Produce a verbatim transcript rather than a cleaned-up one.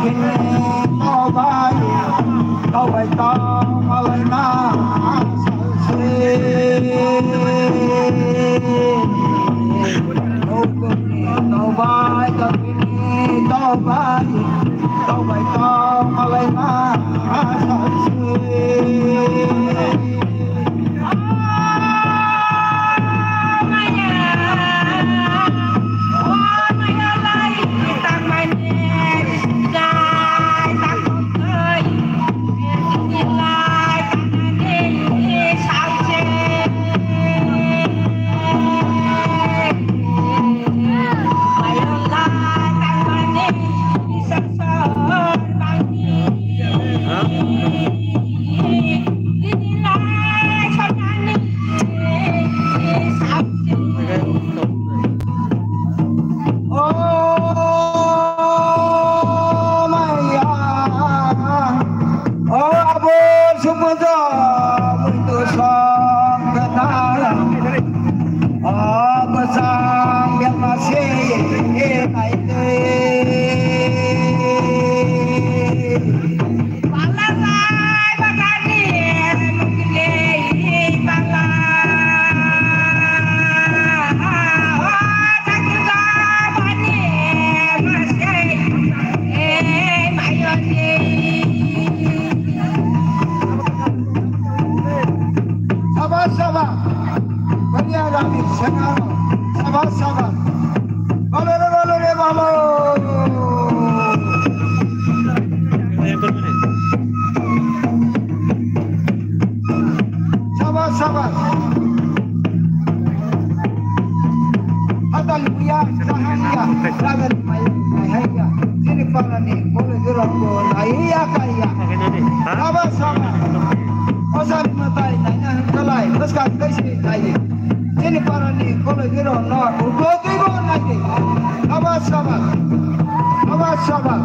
Tobai, tobai tongmalaina salse. Nokni tobai, tokni tobai, tobai tongmalaina salse. O maya, o abo sumaja, muitu song kata. O basang yang masih, eh, naik, eh. Sabar, sabar. Bariya rami senaro. Sabar, sabar. Balo re, balo re, balo. Sabar, sabar. Hatal muya, sahaya, ragal mai, mai haya. Sini parani, bolo juro ko, naiya kaiya. Sabar, sabar. Osani matai, naina kalai, maska kaisi nai. Sini parani, bolo juro no, ugo tuigo nai. Sabar, sabar. Sabar, sabar.